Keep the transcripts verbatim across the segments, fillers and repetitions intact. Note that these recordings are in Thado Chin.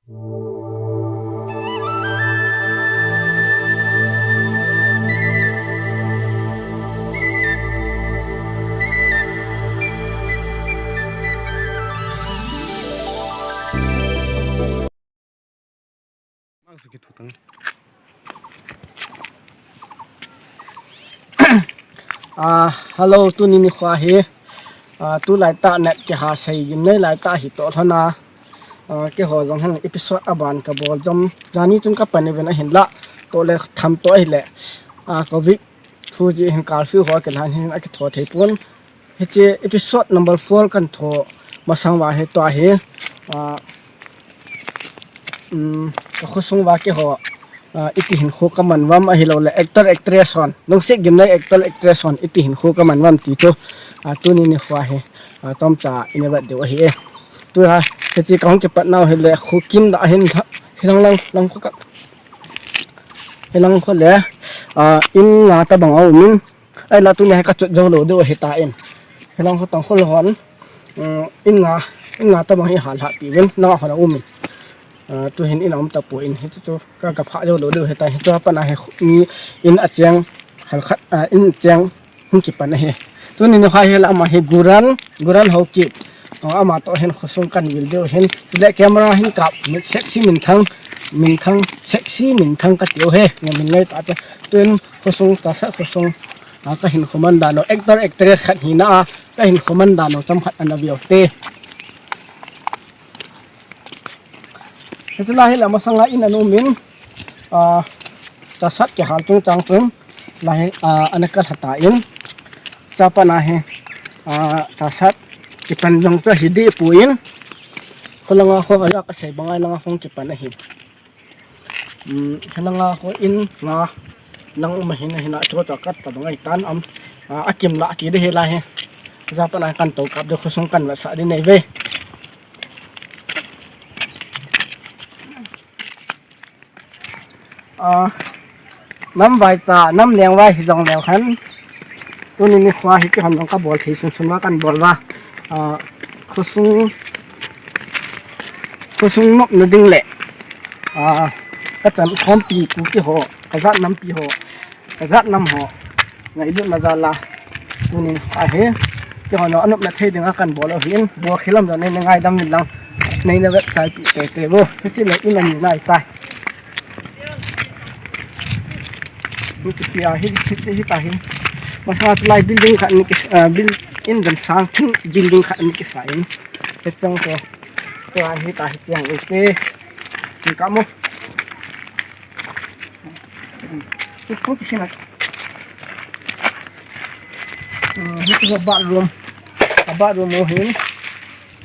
Ah, hello, tuni nikho hi. Ah, tulai tah net kihasei gimnei lai tah hi toh lhona. Ah, keiho jong hin episode aban kabol jom. Jani chun kapan uvin ahinla. Toh le tham toh ahile. Ah, covid thu jeh hin curfew ho kilhan hin akitho thei pon. Hiche episode number four kan tho masang uva hi tua hi. Ah, um, ka khosung uva keiho, ah, iti hinkho kaman uvam ahilou le actor actress hon, lungset gimnei actor actress hon iti hinkho kaman uvam ti chu, ah, tuni nikho hi, ah, chomcha ina vet diu ahi e. Tua hiche kahung kipat nau hile Khukim dah hin hilang lang lang kho ka, hilang kho le, ah, in nga tabang aumin. Ahinla tuni hi kachot jou lou diu ahitan. Hilang kho tang kho le hon, um, in nga, in nga tabang hi halhah tiuvin, nanga hon aumin. Ah, tuhin in aum tapon, hichu chu ka, kaphah jou lou diu ahitan, hichu apat a hi mi in acheng, halkhat, ah, in acheng, hung kipan ahi. Tuni nikho hi la ama hi Guran, Guran Haokip. Ah, ama toh hin khosung kan vil diu hin. Tule camera hin kap, sexy minthang, minthang, sexy minthang katiu hi. Nga min ngai ta te. Tun khosung tasa khosung. Ah, kahinkho man dan u. Actor actress khat hina a. Kahinkho man dan u chomkhat ana veu te. Hichu la hi la masanga in ana umin. Ah, tasat kihal chungchang chun. La hi, ah, ana kalha tan. Chapa na hi. Ah, tasat kipan jong chu hi deh pon. Kholanga kho aja kasei banga langa kho kipan ahi. Um, hilanga kho in nga lang um ahin, ahin a chu chu kat tabang ahitan am, ah, akim la ti deh hi la hi. Chapa na kan to kap deh khosung kan vetsah ding nei ve. Ah, nam vai cha, nam leng vai hi jong leu khan. Tuni nikho hi keihon jong kabol thei sunsun uva kan bol uva. Ah, khosung, khosung nopna ding le. Ah, kachan khompi Kuki ho, kajat nampi ho, kajat nam ho. Ngailutna jal a. Tuni nikho hi. Keiho jong anopna thei dinga kan bol u ahin. Bol khel lam jong nei ngaidam uvin lang. Neina vet chai pi te te bo. Hiche le in ani nai tai. Hiche pi a hi, hiche hi ta hi. Masanga chu lai building khat ni kis-, ah, buil-, in dam sang thing building khat ni kisa in. Hiche jong ko. Ko a hi ta hi chiang u te. Ni ka mo. Hichu kisin a. Hmm, hichu bathroom. A bathroom u hin.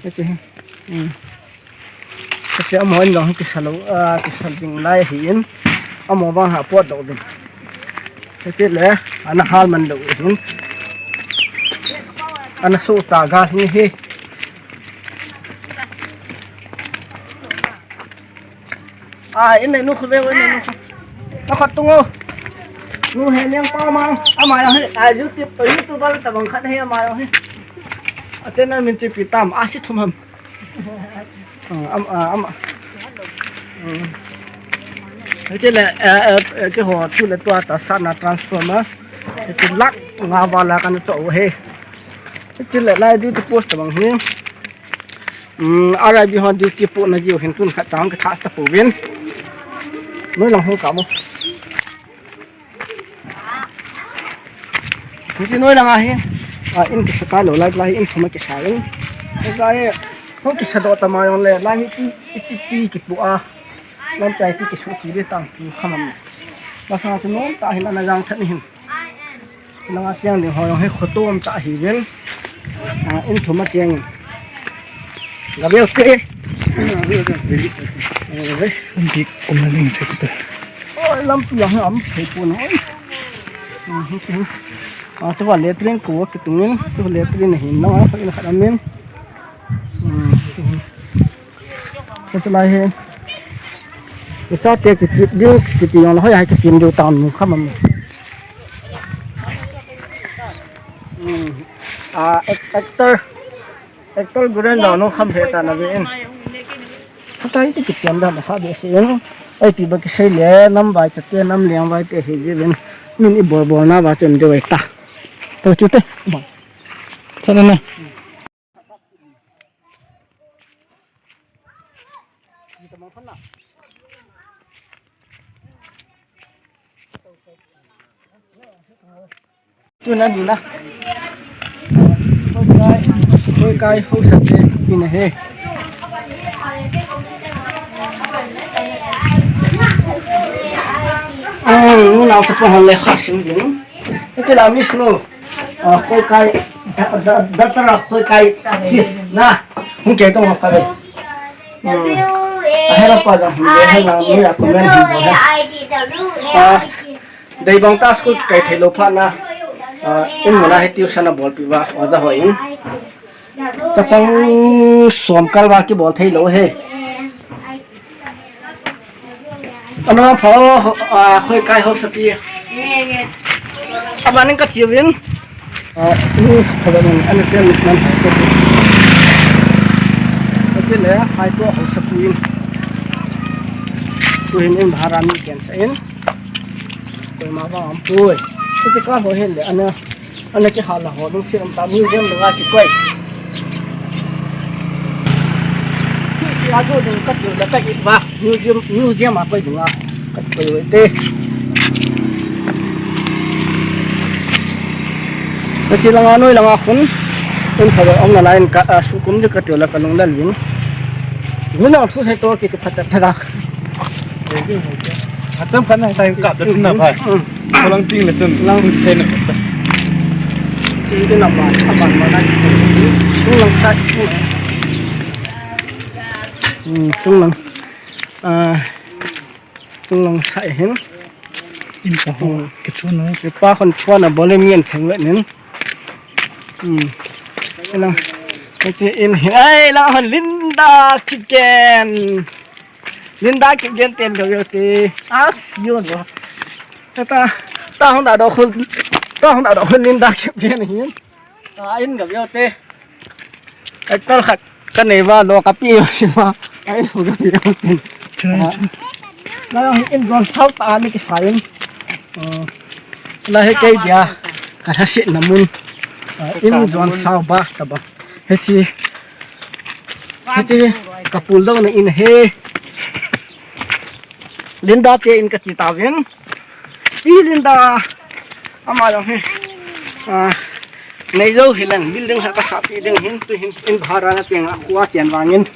Hichu hin. Hmm. Hichu amaho in jong kisal u, ah, kisal ding lai ahin. Amaho vang ha pot doh ding. Hichu le, ana hal man lou hin. Ana so ta ga hi hi. Ah, in le nu khu ve, in le nu khu. Ka khat tung o. Nu he niang pa mang. Ama ya he, ah, YouTube, YouTuber tabang khat he ama ya he. A channel min chu ipi tam, a si thum ham. Ah, am, ah, am. Hmm. Hiche le, eh, eh, eh, keiho chu le tua tasat na transformer. Hiche lakh nga val a kana cho u he. Hiche le lai duty post tabang hi. Um, R I B hon duty pohna diu hin tun khat chang katha tapouvin. Noi lang hung kamo. Hiche noi lang ahi. Ah, in kisa talou lai lai in thum a kisa in. Lai hung kisa doh tama jong le lai hi ti, ti, ti, ti kipu a. Lam tai ti kisu ti le tang ti khamam. Masanga chu nom tah hin ana jang tha ni hin. Langa cheng ding ho jong hi khoto um tah ahiuvin. Ah, in thum a cheng. Ga veu te. Bik um na ding che te. Oi, lampi a hi um thei pon oi. Ah, tu va latrine ko kitungin, tu va latrine hin langa in khat amin. Hmm. Ka chu lai hi. Ka chate kichep diu, kiti jong le hoi a hi kichep diu tam nu khamam. Hmm. Ah, ac-, actor. Actor Guren jong nu kham he ta na ve in. Phatai ti kicham da ma kha be se. Ai ti ba kisei le, nam vai ta te, nam leng vai te hi ji ven. Min i bol bol na ba chem de vai ta. To chu te. Ba. Sana na. Tuna ding na. Khoikai, khoikai hausa te ina he. Ah, nu nau ta pa hon le kha sim ding. Iti la mi snu. Ah, khoikai da, da, da tara khoikai chief na. Hung ke tong ha ka le. Hmm. A hera pa da hung de ha la mi a comment hung bo ha. Ah, Deibang ta school kai thei lou phat na, ah, in muna hi tuition a bolpi uva, oja hon. Chapang som kal uva kibol thei lou hi. Ana pha, ah, khoikai hausa pi. Abanin ka chiu vin. Ah, ni khaban ana chen nan. Ka chile, hai ko hausa pi. Tuhin in bhara ni ken sa in. Koima vang umpoi. Hiche ka ho hin le, ana, ana kihal a ho, lungset um ta, museum dunga kikoi. Hiche a jo ding ka tiu le ka it uva, museum, museum a koi dunga ka koi uve te. Hiche langa noi langa khun, in pha um nalai in ka, a, sukum ding ka tiu le ka lunglel vin. Vin a thu sei to ki tu phat ta da. Atam khat na tai kap da tun na pha. Lang ting le tun. Lang sei na. Ting le na ba, a ban ma na. Tung lang sai. Hmm, tung lang. Ah, tung lang sai hin. In pa ho. Hmm. Kichun na. Pa khon chua na bole mian theng le nin. Hmm. Lang. Hiche in hin. Ai, lang hon Linda Chicken. Linda Kipgen ten ka veu te. As, yun bo. Ta, ta hung da do khun. Ta hung da do khun Linda Kipgen hin. Ta in ka veu te. Actor khat ka nei uva lo ka pi uva. Ai lo ka pi uva. Chuna, chuna. Na in jon sao ta ni kisa in. Ah, la hi kei dia. Ka tha sit na mun. Ah, in jon sao ba ta ba. Hiche. Hiche ka pul doh na in hi. Linda te in ka chi tauvin. Pi Linda. Ama jong hi. Ah, nei jou hi lang building ha ka sa pi ding hin tu hin in bhara na cheng a khua chen vangin.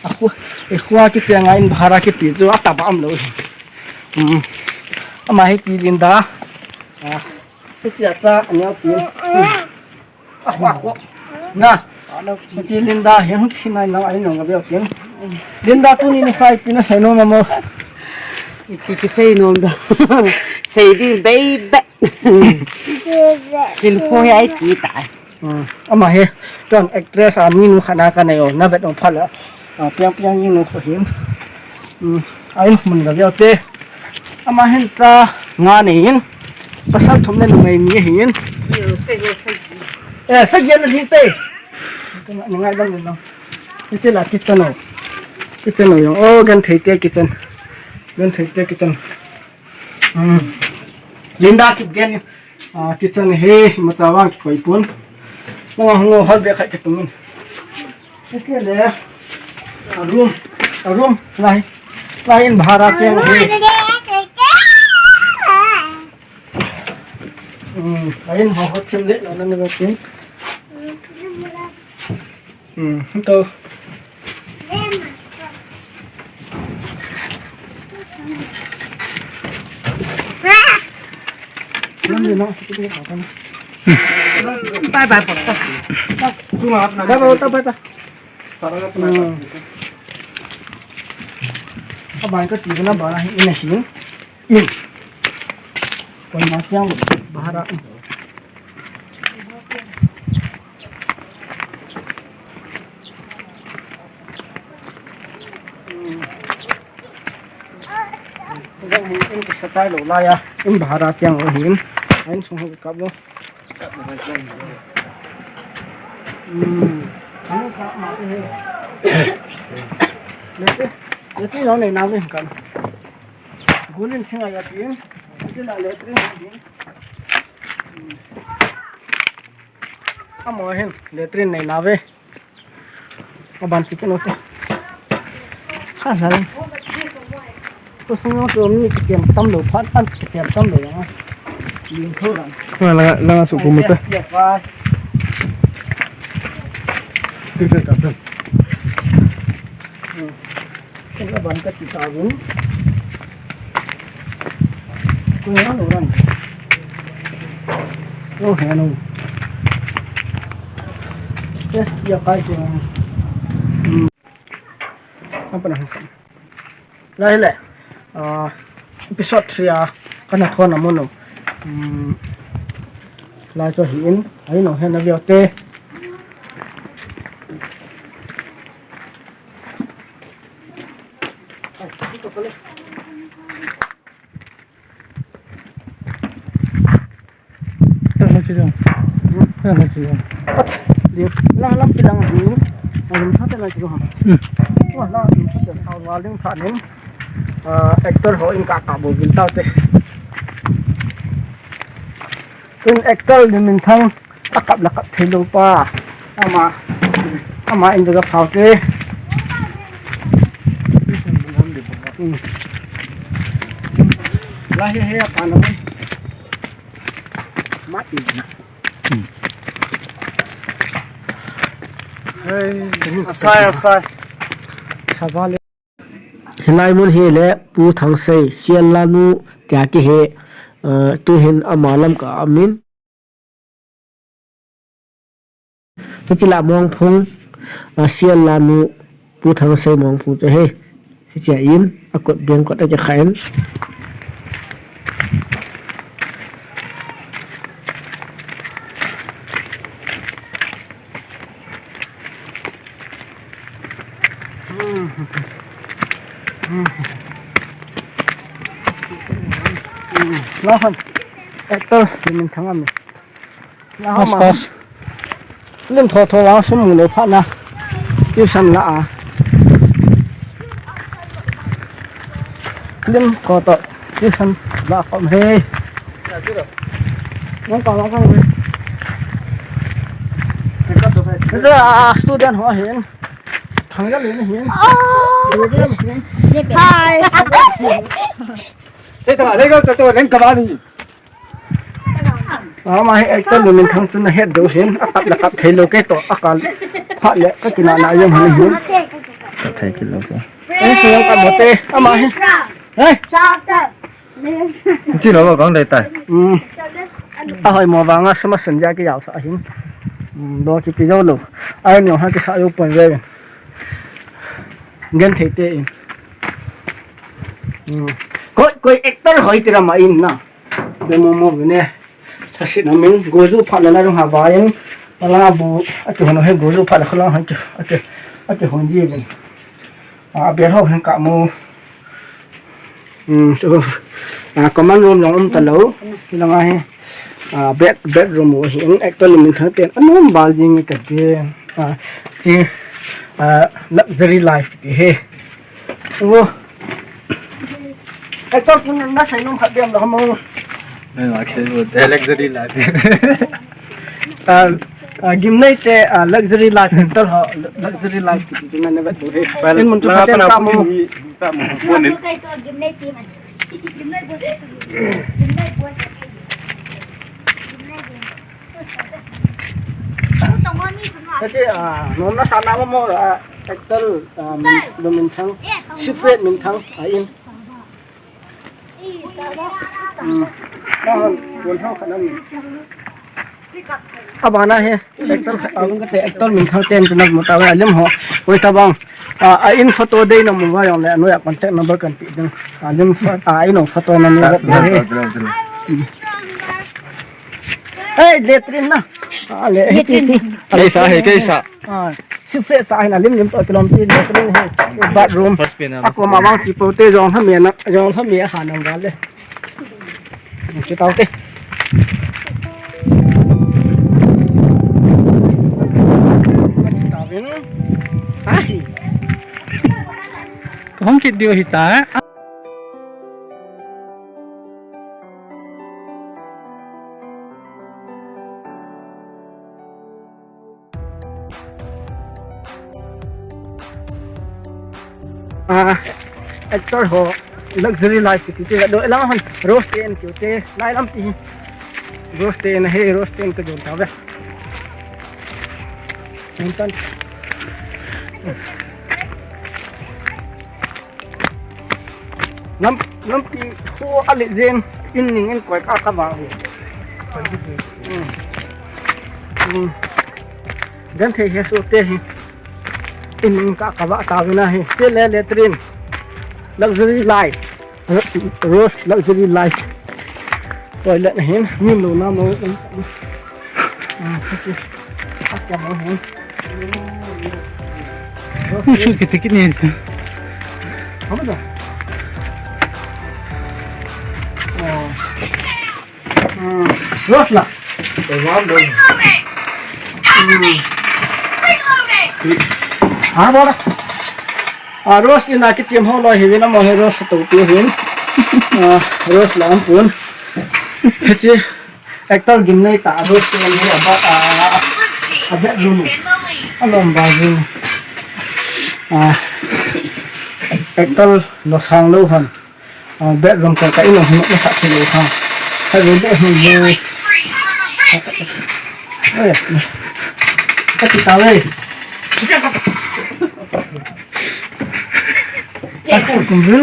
A khua, e khua kicheng a in bhara kipe chu a taba um lou hi. Hmm. Ama hi Pi Linda. Ah, hiche a cha a neo pi. Akho, akho. Na. Hiche Linda, hi hung khinai lang ai nong ka veu ken. Linda tuni ni khai pi na sei nom a mo. Iti kisei nom da. Sei ding bei be. Kin pho hi ai ti tai. Hmm. Ama hi, kan actress a mi nu khat na ka nei o, na vet ong pha la. Ah, piang piang ni nu kho hin. Hmm. Ai mun ka veu te. Ama hin cha nga nei in. Pasal thum le numei ni ahin. Yo, sagi, sagi. Eh, sagi ana lhing te. Ni ngai dam lo. Hiche la kitchen o. Kitchen o jong. Oh, genthei te kitchen. Genthei te kitchen. Hmm. Linda Kipgen. Ah, kitchen hi, imacha vang kikoi pon. Nang hung hol be khat kitum in. Hiche le, a room, a room, lai, lai in bhara cheng hi. Hmm, lai in ho ho thim le, lo na ni ba tin. Hmm, to. Bye bye, bye bye, bye bye. Hmm. Aban ka ti na ba na hi ina hi. Min. Koima chang bhara. Jong hi in kisa tai lou lai a, in bhara chang lou hin. In sung ho kap lou. Hmm. Ano ka ma te he. Letri, letri no nei nau ni kan. Gulin thing a ya tin. Letri la letri ni. Amo hin letri nei nau ve. Aban chicken ote. Ha, sal. Ko sung to mi chicken tam lo phat an chicken tam lo ya. Ling tho ran. Langa, langa su kumute. Ya, ya, ya. Chicken tam. Hmm. Kung aban ka ti ta gun. Kung ano ran. Oh, ano. Yes, ya kai ko. Hmm. Apa na? Lai le. Ah, episode three a kana thon amun u. Hmm. Lai cho hi in. Ai no hen na vio te. Tara na chi jong. Tara na chi jong. Pat. Ding. Lang lang kilang ding. Alim phat na chi jong. Hmm. Wah, lang alim phat na. Wah, ling phat nin. Ah, actor ho in ka ka bo bin tau te. Tun actor Lunminthang. Akap la kap thei lou pa. Ama, ama in daga phau te. Hmm. La he he pa na. Ma in na. Hmm. Hey, asai, asai. Savale. Hilai mun hi le Pu Thangsei, Sial Lanu, tia kihe, eh, tuhin ama lam ka amin. Hichi la Mongphung, ah, Sial Lanu, Pu Thangsei Mongphung chu he. Hichi a in, a kot beng kot a kikha in. Lahon. Actor, Lunminthang ami. Lahon ma. Pas, pas. Lim tho tho vang sum mu lou phat na. Tuition la a. Lim tho tho. Tuition la khom he. Nang ka la khom he. Ni a student ho hin. Thang ja le ni hin. Oh. Hi. Te ta le ga ta to len ka ba ni. Ama hi actor Lunminthang chu na het deu hin, a kap la kap thei lou kei to, a kal phat le ka kina na yom hin hin. Ka thei kit lou se. Ei, se ka mo te, ama hi. Hei. Chi lo kong dei tai. Hmm. A hoi mo vanga sama san ja ki yau sa hin. Hmm, lo ki pi jo lo. Ai no ha ki sa yo pon ve. Gen thei te in. Hmm. Koi, koi actor hoi tira ma in na. Be mo mo ne. Thasit na min, goju phat la la rung ha ba in. Ala bu, ati hono he goju phat la khala ha ki, ati, ati hon ji bin. A, be ho hen ka mo. Hmm, so, a, common room long um ta lo. Lang a he. A, bed, bedroom u hi in actor Lunminthang ten. Anom bal jing ka de. A, chi, a, luxury life ti he. Wo. Actor pu na sai nom khat diam lo mo. Luxury life. Ah, ah, gimnei te, ah, luxury life, actor ho, luxury life kiti na ne vet he. Well, in mun tu la pa na ka mo. Gimnei team. Kasi, ah, nom na sana mo, ah, actor, ah, Lunminthang, Sifret Minthang, ah, in. Hmm. Abana he, actor, abang kate actor Minthang ten tu nak muta wa lim ho. Oi tabang. Ah, a in photo dei na mu wa yong le, ano ya contact number kan pi ding. A lim pho-, a in photo na ni wa he. Hey, letrin na. A le, he chi chi. Keisa, he keisa. Ah, sifre sa hin alim lim to kilom ti letrin he. Bathroom. Ako ma wang chi po te jong ha me na, jong ha me ha nang ga le. Chi tau te. Chi tau in. Ai. Hong kit diu hita. Ah, actor ho luxury life kiti chu do la hon Rose te in chu te lai lam ti Rose te in he Rose te in ka jon ta ve. Tan. Lam, lampi khu a le jen in ning in koi ka ka vang hi. Hmm. Hmm. Genthei he su te hi. In ning ka ka va ta vina hi. Te le latrine. Luxury life. Ro-, Rose luxury life. Toilet na hin. Min lo na mo. Ah, kasi. Akia mo hin. Ni shoot kiti kini tu. Apa dah? Oh. Hmm. Rose lah. Tamam dong. Hmm. Ah, bora. Ah, Rose ina kichem ho lo hi vina mo he Rose to tu hin. Ah, Rose la ampun. Hichi. Actor gimnei ta Rose te ni a ba a, a bedroom. A lom ba jin. A actor lo sang lo han. A bedroom ka ka ilo hnu na sa ki lo ha. Ka ve de hnu ye. Oi. Ka ti ta ve. Ka ku kum ve.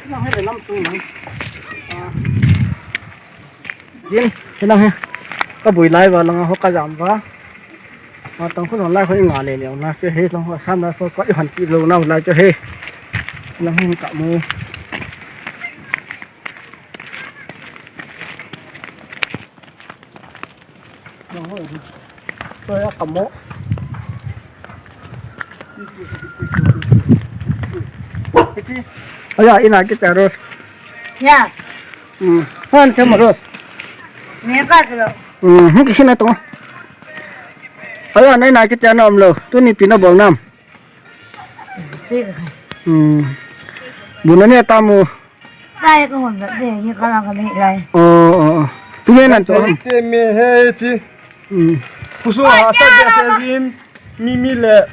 Nang he le lam tung nang. Ah. Din, he nang he. Ka bui lai va lang ho ka jam va. Ma tang khu lai khu nga le le na che he lang ho sam lai khu ka i han ti lo na lai che he. Lang he ka mu. Toh a kamo. Aya, ina kita Rose. Ya. Hmm. Han sama Rose. Ni ka kilo. Hmm, hung kisina to. Aya, nai na kita na umlo. Tuni pina bol nam. Hmm. Buna ni tamu. Lai ka hon da de ni ka la ka nei lai. Oh, oh, oh. Tu me nan to. Te me he chi. Hmm. Kuso ha sa de se jin. Mi mi le.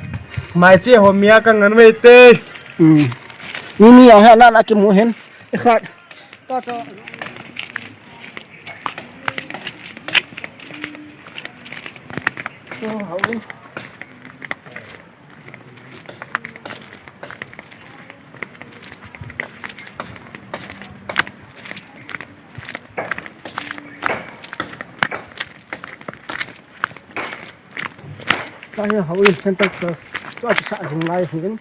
Mai che ho mi a ka ngan ve te. Hmm. Mi mi a ha na na ki mu hen. E khat. To to. To ha u. Tahi houin Santa Claus tua kisa jing lai hin,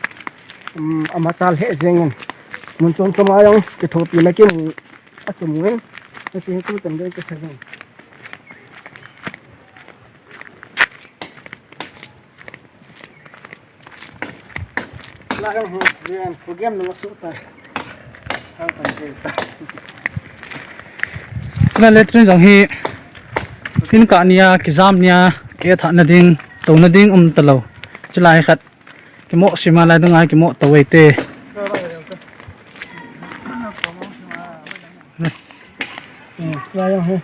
um, ama chal he jengin mun chom chom a jong kithopi na kimu a kimu in na kitu tan dei kisa jing. Chulai latrine jong hi, tin kah nia, kijam nia, keh thah na ding, tou na ding um talou. Chulai khat, kimoh sima lai dunga, kimoh tou ei te. Lai jong hi.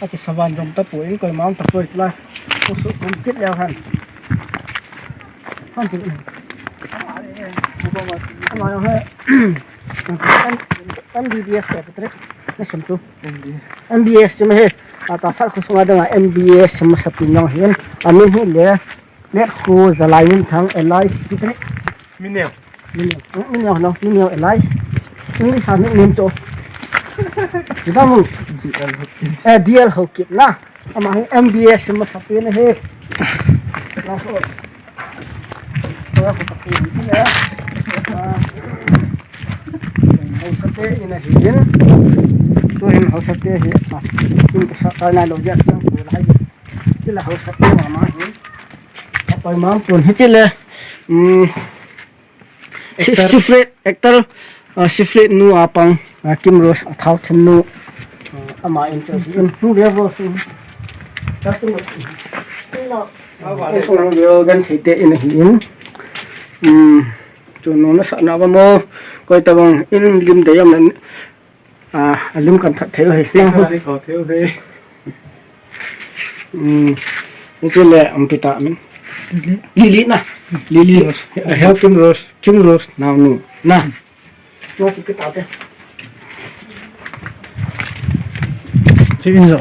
Aki savan jong tapoi, koima um tapoi lai. Kusu kum kit leo han. Han ti. Lai jong hi. M B B S ka putrik. Na sim tu. M B S sim he. Ata sal khusunga danga M B S sim sa pin jong hin. Amin hi le. Let khu Zalai Minthang alive. Mineo. Mineo. Hmm, Mineo lo. Mineo alive. English a nickname chu. Kita mu. D L Haokip. Eh, D L Haokip na. Ama hi M B S masa pen ahi. La ho. Tua ko ta pen ni le. Ah. Haosa te in ahi in. Tu hin haosa te hi. Ah. In ka sa ta na lo ja tang ko lai. Chule haosa te mama hi. Apai mam tun hi chule. Hmm. Si-, actor. Siflet, actor, ah, Siflet nu a pang, ah, Kim Rose a thao then nu, ah, ama in chu si in nu le vo si. Insung lang view genthei te in ahi in. Hmm. Chu nung nasah na va mo. Koi tabang in lim dei am nan. Ah, a lim kan that thei u hi. Thei u hi. Hmm. Ni chu le am tu ta min. Lily. Lily na. Lily Rose. Hello, Kim Rose. Kim Rose. Nao nu. Na. Nao chu kita te. Chu in jo.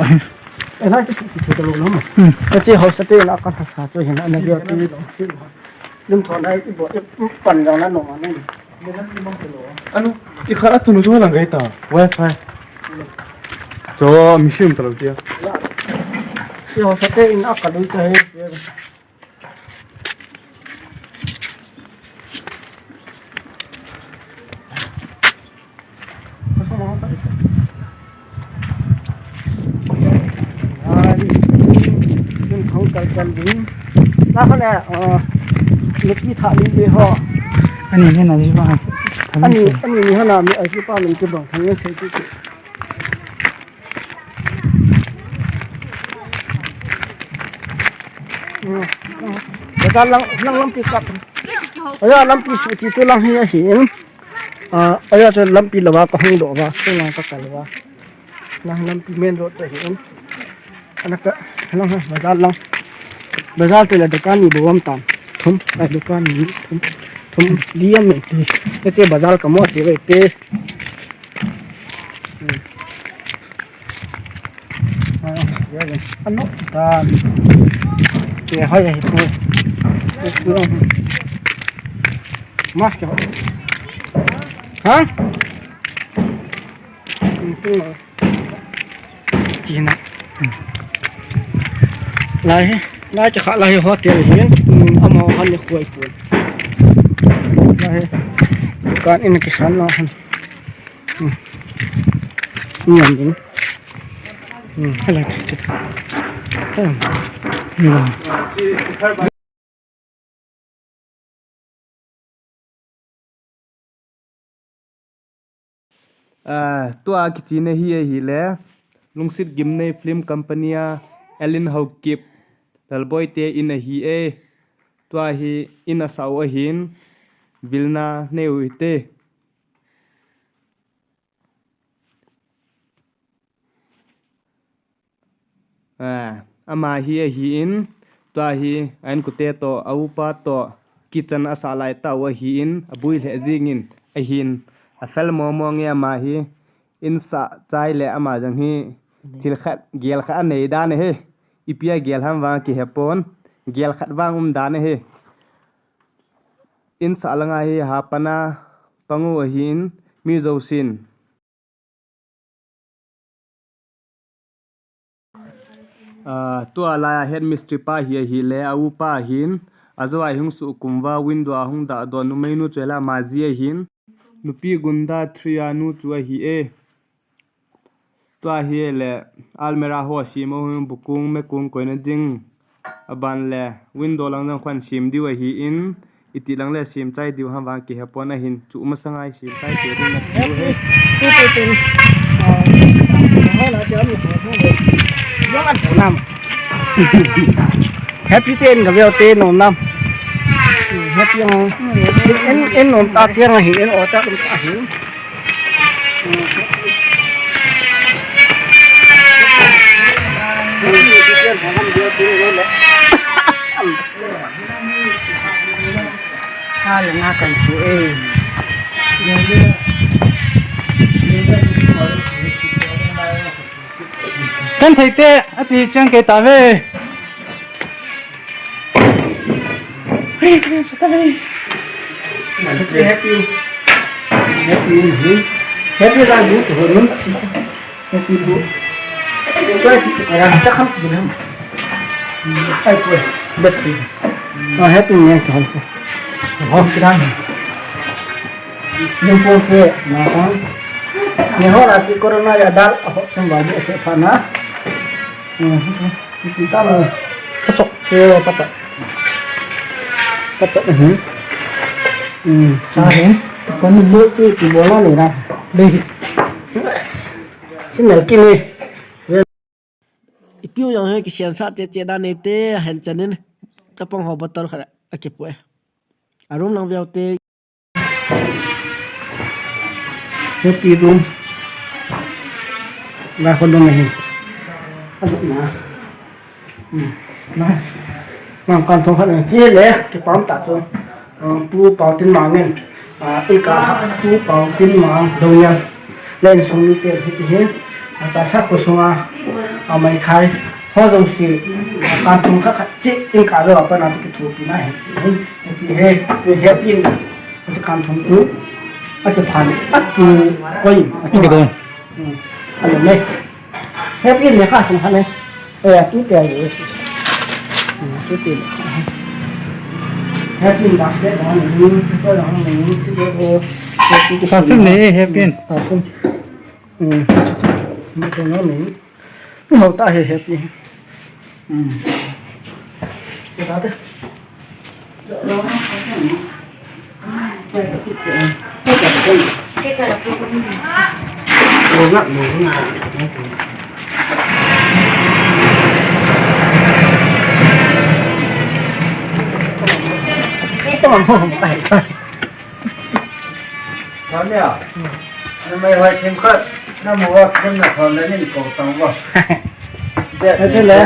E na ki su ki tu lo na ma. Hmm. Ka chi ho sa te na ka tha sa chu hin na view ti. Lim thon ai i bo i pan jong na no ma ni. Anu, i khat a tunu chu lang gai ta. Wi-Fi. Cho, mi sim ta lo tia. Yo, sa te in a ka lu ta he. Ani, ani ni hana mi aji pa min ti bang thang yang sei ti. Bazar lang, lang lampi kap. Aya lampi su ti tu lang hi ahi in. Ah, aya tu lampi lou va ka hung doh va, tu lang ka kal va. Lang lampi main road te ahi in. Ana ka, lang ha, bazar lang. Bazar te la dukan ni bou um tan. Thum, ai dukan ni thum. Thum, li am te. Te bazar ka mo te ve te. Ano, dan. Kihoi ahi pu. Mask kihoi. Ha? China. Lai hi, lai cha kha lai hi hotel hi. Ama han ni khoi pu. Lai hi. Kan in kisan lo han. Hmm. Niam din. Hmm. Hello. Hmm. Ah, tua kichina hi, ahi le. Lungset Gimnei Film Company a Ellen Haokip Lalboi te in ahi e. Tua hi in asah u ahin. Vilna nei u hite. Ah, ama hi ahi in, tua hi a inkote toh, a upa toh, kitchen asah lai tau ahi in, abui lheh jing in, ahin, afel momo nge ama hi, in sah chai le ama jong hi, thil khat, gel khat anei dan ahi, ipi a gel ham vang kihe pon, gel khat vang um dan ahi. In sah langa hi hapana pang u ahin, mi jousen. Ah, tua lai a head mistri pa hi ahi le, a upa ahin, ajou a hung suh kum uva window a hung dah doh numei nu chu ahile ama ji ahin, Nupi Gunda three a nu chu ahi e. Tua hi le almirah ho asem u hin bukung mekung koina ding aban le window lang jong khun sem diu ahi in, iti lang le sem chai diu ham vang kihe pon ahin chu masanga i sem chai te ding na ti u he. Happy ten ka veu te nom nam. Happy en, en nom ta chiang ahi, en o ta ahi. Kan thei te, ati chang kei ta ve. Hey, hey, sa ta ve. Happy, happy, happy, happy la bu tu nun. Happy bu. Koi ti ka ran ta kham bu nam. Ai koi, bet ti. Ah, happy ne ka hon ko. Hon kiran. Ni po che na ta. Ni ho la ti corona ya dal ho chang ba ni se pha na. Tamo. Pachok che pachok. Pachok, hmm. Hmm. Sa hin. Kon ni che ki bola le ra. Dei. Yes. Sinal ki ni. Ipiu jong hi kisensah cheh cheh dan neite, ahin chanin chapang ho bottle khat akipui. Aroom lang veu te. Happy room. Lai khon dong ahi. Alut na. Hmm. Na. Nang kan thong khat na. Chi le, kipah ta chu. Ah, Pu Paotinmang in. Ah, in ka ha, Pu Paotinmang dong ya. Len sung ni te hi chi hi. Ah, tahsa kho sunga. Ah, mai thai. Ho jong si. Ah, kan thong khat khat chi in ka jo pa na chu kithopi na hi. Hi chi hi. Hi happy in. Chu kan thong chu. A chu phan. A chu koi. A chu. Kidon. Hmm. A le ne. Happy ne kha sung kha ne. Eh, tu te ai. Hmm, tu te. Happy basket dong ni, tu dong ni, tu dong ni. Perfume ne, happy. Perfume. Hmm. Ni dong ni. Hao ta he happy. Hmm. Ke ta te. Thon nia. Mai hoi thim khat. Na mu wa kum na thon le nin ko tang wa. Te le.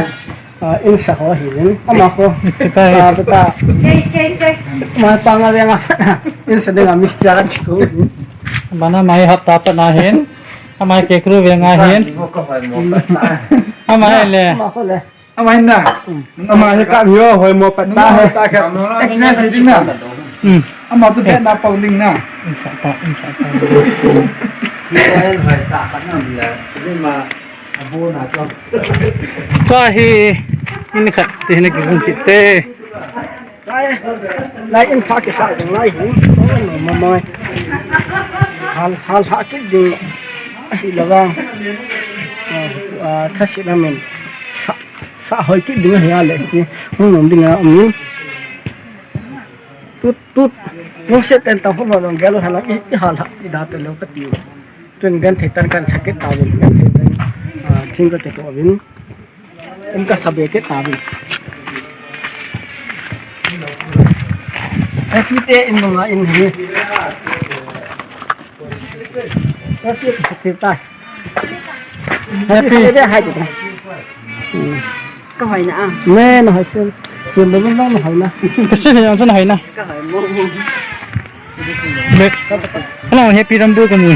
Ah, in sa ho hi nin. Ama ho. Chikai. Ah, ta. Kei, kei, kei. Ma pa nga ve nga. In sa de nga mistri ara chiku. Bana mai hap ta pa na hin. Ama ke kru ve nga hin. Ama le. Ama ho le. Ama hin na. Ama hi ka mi ho hoi mo pat ta he. Actress hi ding na. Hmm. Ama tu bet na pau ling na. Insa pa, insa pa. Ni ko hen hoi ta pat na le. Ni ma abu na to. Tua hi in khat te na ki gung kit te. Lai, lai in pha kisa jong lai hi. Mo mo. Hal, hal ha kit ding. Ahi la vang. Ah, ah, tha si la min. Sa, sa hoi kit ding ahi a le ti. Hung nom ding a um. Tut, tut. Mo se ten ta ho ma dong gel ha la i, i hal ha i da te lo ka ti. Tun gen thei tan kan sa kit ta vin. Gen thei tan. Ah, thing ka te ko vin. In ka sa be kit ta vin. Happy te in nunga in hi. Happy te ta. Happy. Happy te hai te. Ka hoi na a. Me na hoi sen. Yen lo na hoi na. Ka sen na hoi na. Ka hoi mo. Be. Hello, happy ram bu ka mu.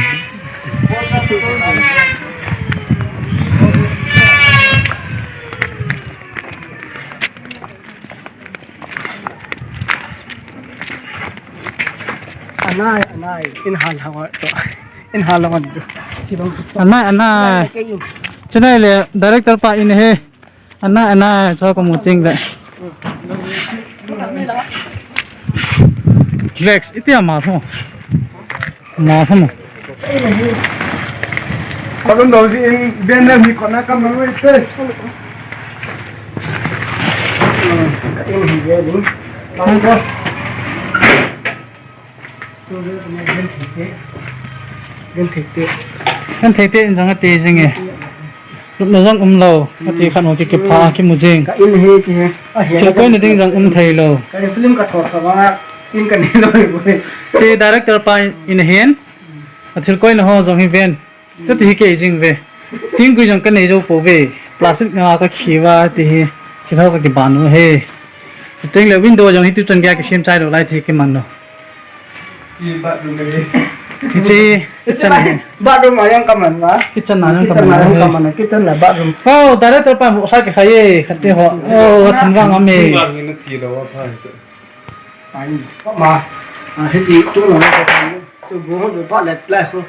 Anai, anai, in hal hawa to. In hal hawa to. Anai, anai. Chennai le director pa in he. Anai, anai, cho ko mu ting le. Lex, iti ama ho. Ma ho mo. Kalon do si in ben na mi ko na kam na te. Ka in hi ve ding. Kan ko. Genthei te. Genthei te in jong ati jing e. Lupna jong um lou. Ati khat ho ki kipha kimu jing. Ka in hi ti he. Thil koi na ding jong um thei lou. Ka film ka tho tho vang a in ka nei lou. Chi director pa in hin. A thil koi na ho jong hi ven. Chuti hi kei jing ve. Tingkui jong ka nei jou pou ve. Plastic nga ka khi uva ti hi. Thil ho ka kiban u he. Teng le window jong hi tu chan gei a kisem chai lou lai ti kiman lou. Hi bathroom le. Hiche kitchen hi. Bathroom a jong kaman uva. Kitchen a jong kaman uva. Kitchen a bathroom. Oh, director pa mo sa kikhai e. Khat te ho. Oh, thang vang am e. Vang in ti lou a pha. Ai, ma, ah, hiti tu na ko. So go ho do pa let lai ho.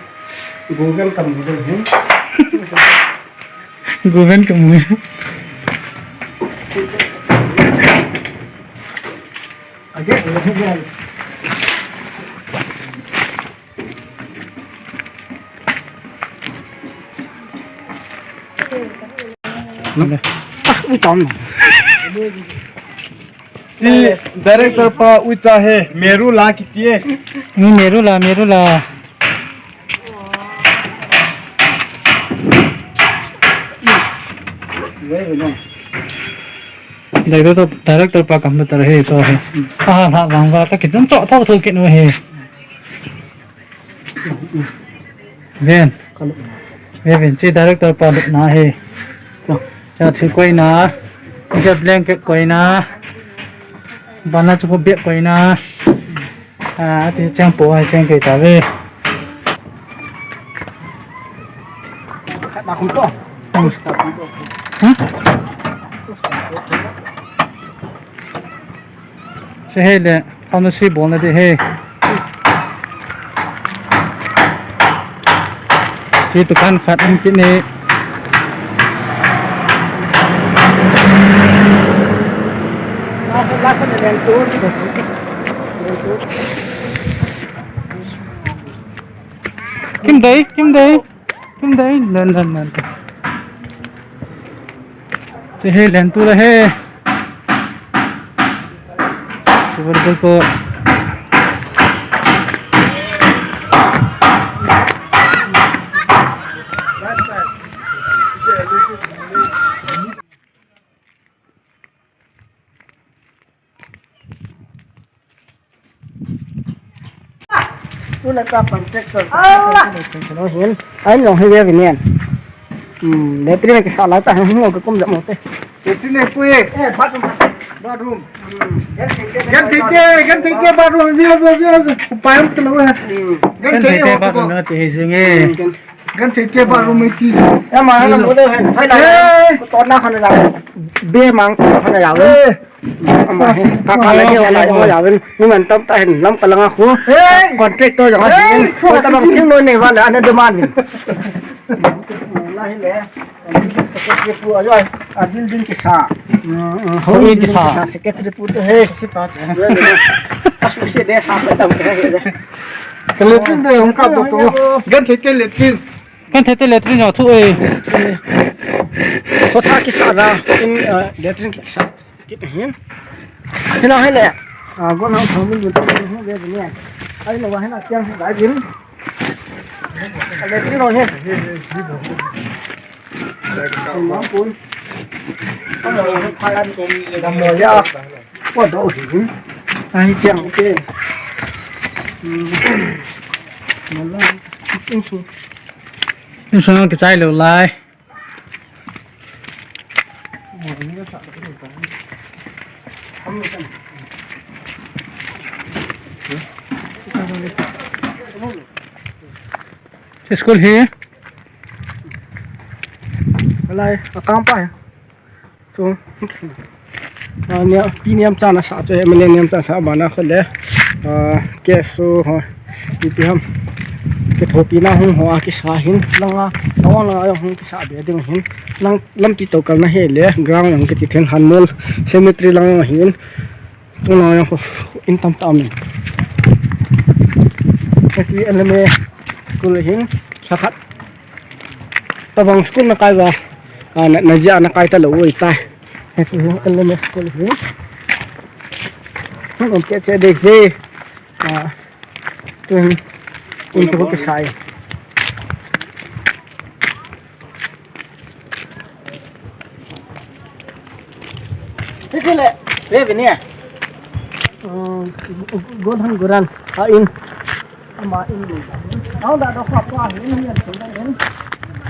Go gan kam do he. Go gan kam. Age, go he. Ah, u tam. Chi director pa u cha he, Meru la kiti e. Ni Meru la, Meru la. Director, director pa computer hi cho hi. Ah, ha, vang va ka kitun cho tho tho kin u hi. Ven. Ven, ven, chi director pa lupna hi. Cha thi koina. Cha blanket koina. Bana chu bep koina. Ah, ti chang po hai chang kei ta ve. Khat na khum to. Hmm. Hmm? Che he le, pharmacy bol na de he. Ti dukan khat um kit ni. Kim dei, kim dei, kim dei, len, len, len. Che he len tu la he. Super duper. Tuna ka contractor. Allah! Hin. Ai, long hi ve vin. Hmm, le tri na kisa la ta, hung lo ka kum ja mo te. Ti ne pui. Eh, bathroom. Bathroom. Genthei te, genthei te bathroom, view, view, view. Pai um te lo ha. Genthei te bathroom na ti hi jing e. Genthei te bathroom e ti. Ya ma na mo de hen. Hai la. To na khan la. Be mang to khan la. Ama hi. Ka ka la ke wala mo la. Ni man tam ta hen lam ka la nga khu. Contractor jong a. Ko ta bang thing noi nei wala ana demand. Secretary pu ajo, a building kisa. Home building kisa. Secretary pu to he. Asu se de sa pa tam ke he. Ka le tin de hung ka to to. Genthei te le tin. Genthei te le tin jo thu e. Khotha kisa na in, eh, le tin kisa. Kit hin. Hina hai le. Ah, go na home building to he de ni. Ai lo wa hina tiang dai din. Electric lo he. Lo pun. Lo mo ya. Ko do hi. Ai chang ke. Hmm. Mala. Insung. Insung ke chai lo lai. School hi. Alai, akam pa hi. Chu. Ah, nia, pi niam chan asa chu, M L A niam chan asa bana khole. Ah, K S O ho. Ipi ham. Kithopi na hung ho a kisa hin. Langa, langa, langa hung kisa be ding hin. Lang, lampi to kal na he le. Ground hung kiti then han mol. Cemetery lang hin. Chuna yang ho in tam tam in. Kasi alam eh, school hin, sakat. Tabang school na kai ba, ah, na, na jia na kai ta lo oi tai. Kasi hin alam eh school hin. Hin che che de je. Ah, tun, in tu ke sai. Hiti le, ve ve ni a. Hmm, Golhang Goran, a in. Ama in ni. Au da do kha pa hin ni an tu da hin.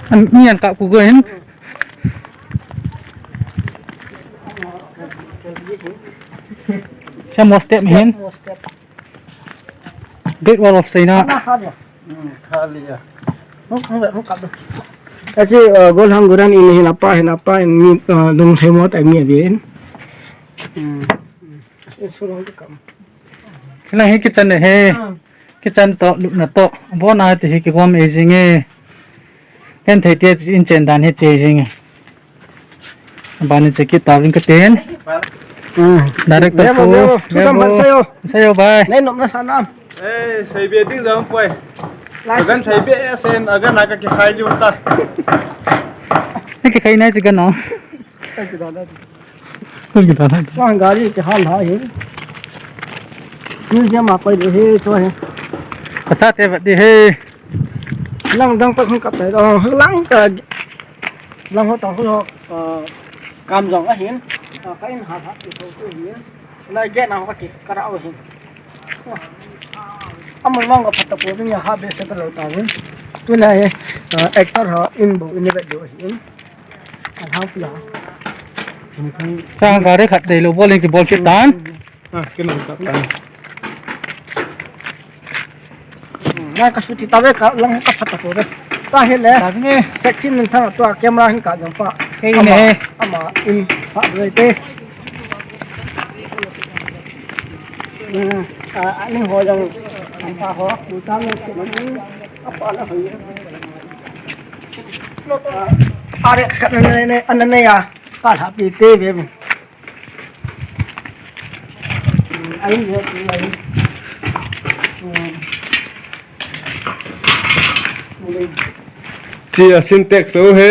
An ni an ka ku go hin. Sa mo step hin. Mo step. Great Wall of China. Ana kha dia. Hmm, kha lia. Hung, hung, hung kap do. Asi, uh, Golhang Goran in hin apa, hin apa, in mi, uh, lung thei mo tai mi a ve in. Hmm. Asi, so lo kam. Kila hi kitchen ne he. Hmm. Kitchen to, lupna to. Bona ti hi kigom e jing e. Ken thei te in chen dan hi che jing e. Bani che kit ta vin ka ten. Ah. Director pu. Thu sam phat sei o. Sei o bai. Nei nop na sa nam. Eh, sei be ding jong poi. Lai agan thei be sen, agan na ka kikhai liu ta. Ni kikhai nai chi ka no. Ka ki da da. Ka ki da da. Wang gari ki hal ha hi. Ni je ma koi de he cho he. Ka cha te ba de he. Lang dang pa khun kap tai. Oh, lang ka. Lang ho ta ho. Ah. Kam jong ahin. Ah, ka in ha ha ti ho tu hin. Lai je na ho ti ka ra o hin. Amun mang ka phat ta po ding ya ha be se ta lo ta hin. Tu lai, ah, actor ho in bo in be do hin. An hang pia. Sang gari khat dei lo bol in ki bol kit tan. Ah, kilo ka tan. Na ka suti ta ve ka lang ka phat ta to ve. Ta he le. Ta ve. Section min thang tua camera hin ka jong pa. Kei ne. Ama, ama in pa ve te. Hmm, a, ani ho jong pa ho. Lu ta le se man. Apa la ho. Are ka ne ne ne ya. Ka la pi te ve. Chia Sintex o he.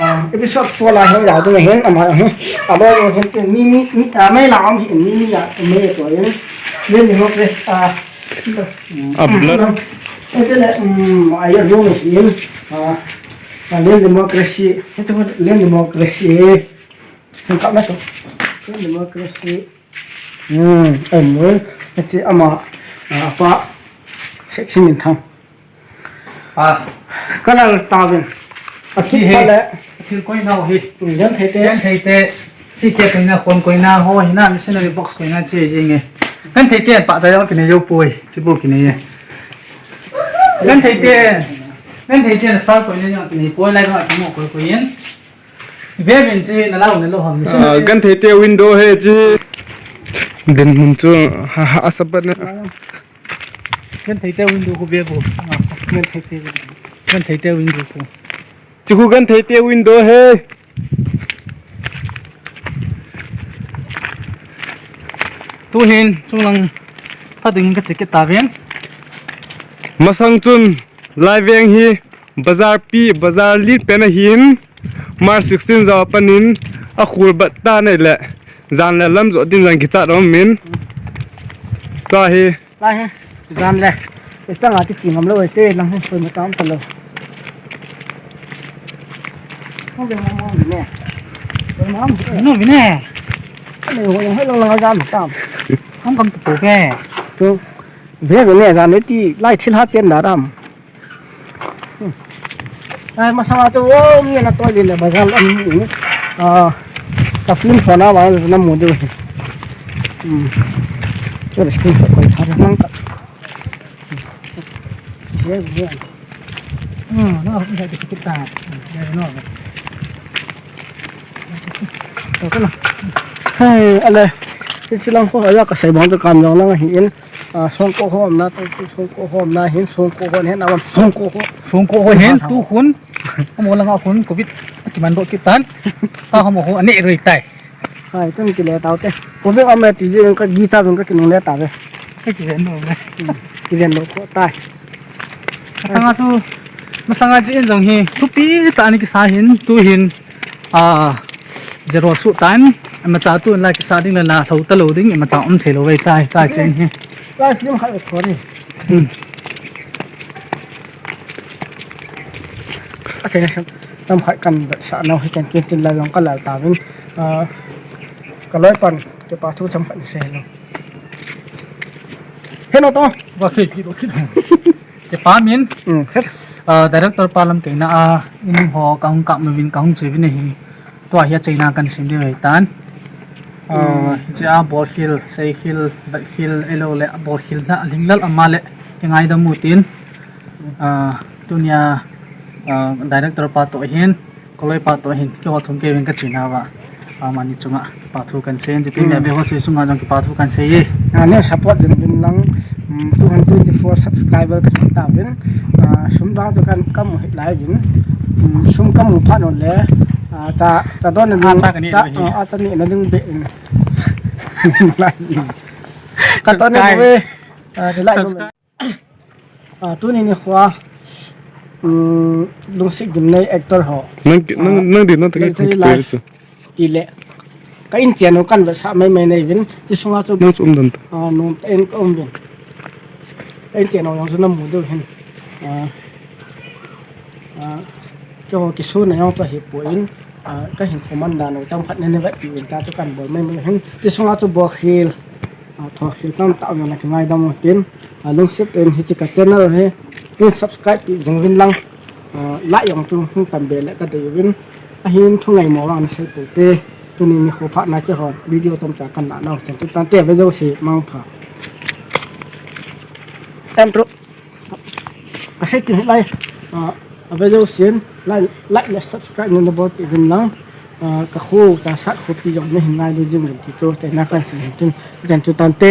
Ah, episode four la hin la ding hin ama hin. Abo hin ni ni ni, ah, mai la am hin ni ni ya mai to hin. Ni ni ho press, ah, A blood. Ete le, um, ai a lo hin. Ah, ah, Land Democracy. Ete ko Land Democracy. Ka na to. Land Democracy. Hmm, em, ete ama, ah, pa Sexy Minthang. Ah, ka lal ta vin. A thil koi na ho hi. Gentheite. Gentheite. Chi ke koi na, khon koi na ho hi na, missionary box koi na chi jing e. Gentheite pa cha yo kine yo poi, chi bu kine ye. Gentheite. Gentheite na star koi na yo kine poi lai ba ki mo koi koi yen. Ve vin chi na lau na lo ham missionary. Ah, Gentheite window he chi. Din mun chu ha, ha, asabat na. Gentheite window khu ve bu. Ah, Gentheite window. Gentheite window khu. Chi khu Gentheite window he. Tu hin, chung lang pha ding ka che kit ta vin. Masang chun, lai veng hi, bazar pi, bazar lit pen ahin. March sixteen jou a panin a khul bat ta nei le, jan le lam jo din jan kichat um min. Tua hi. Lai hi, jan le. E chang a ti chi ngam lo e te, nang hi, koi ma tam ta lo. Koi ma ma ne. Koi ma ma ne. No, vin ne. Ne, ho, ho, lo, lo, jan tam. Ham kam tu pe. Tu. Ve, ve ne, jan le ti, lai thil ha chen da ram. Ai, masang a chu, oh, mi na toi le bazar lam ni. Ah, ka film khona ba na mu de. Hmm. Chu le screenshot koi tha nang ka. Ye, ye. Hmm, na, na, ki ta. Ye, no. Hey, ale. Isi lang ko ya ka sai bang ka kam jong lang hi in. Ah, songko ho um na, songko ho um na, hin songko ho hin, awan songko ho. Songko ho hin, tu khun. Amo langa khun, covid, kiman doh kit tan. Ta ho mo ho, ane roi tai. Hai, tun kile tau te. Covid ame ti jing ka gi cha jing ka kinung le ta ve. Ka kiven lo me. Hmm, kiven lo ko tai. Masanga tu, masanga ji in jong hi, thupi ta ni kisa hin, tu hin. Ah, zero su tan, imacha tu la kisa ding le na tho ta lo ding, imacha um thei lo vei tai, tai chen hi. Lai film khat kho ni. Hmm. A chen sam, tam khat kan sa nau hi chen chen tin la long ka lal ta vin. Ah, ka loi pan, ke pa thu sam khat se lo. He no to. Ba ke ki lo ki. Ke pa min. Hmm. Ah, director pa lam keina a, in ho ka hung kap muvin ka hung chevin hi. Tua hi a China kan sim ding ahi tan. Ah, hmm. Hiche a bol khil, sei khil, bai khil, elo le bol khil na, ling lal ama le, ke ngai da mu tin. Ah, tunia, ah, director pa to hin, koloi pa to hin, ke ho thum ke vin ka china va. Amani chunga, pa thu kan sei, tin le be ho sei sunga jong ke pa thu kan sei ye. Ah, ne support din vin lang, mm, two hundred twenty-four subscriber ka ta vin. Ah, sum dang to kan kam hit lai vin. Mm, sum kam pha no le. Ah, ta, ta don na. Ah, ding, ta ka ni ta, na hi. Ah, ta ni na ding be. Ka to ni subscribe. Be. Ah, de like. Subscribe. Ah, tuni nikho a, um, lungset gimnei actor ho. Nang, nang, ah, nang di, nang di, luxury life. Ti le. Ka in chen u kan vetsah mai mai nei vin. Ti sunga chu. Nang chu um dan ta. Ah, nom ta in ka um vin. Ka in chen u jong chu na mu diu hin. Ah. Ah. Keiho kisuna jong chu ahipoi, ah, kahin comment dan u chomkhat nana vetpeh uvin tia chu kahin bol maimai hin. Hiche sunga chu bolkhel, ah, thokhel tamtah um jongle kingaidam utin, ah, lungset in hiche ka channel hi, in subscribe peh jing uvin lang, ah, like jong chu hung tam be le kadei uvin, ahin thu ngaimo vang nasei poute, tuni nikho phatna keihon video chomcha kana nau chan chu tante, ve jouse mangpha. Em tru. Kasei ching hilai, ah, ave jousen, like, like le subscribe nana bolpeh uvin lang, ah, kakho, Chassad khopi jong nahin ngailu jing uvin ti chu, chaina kahin sei hin tin, jan chu tante.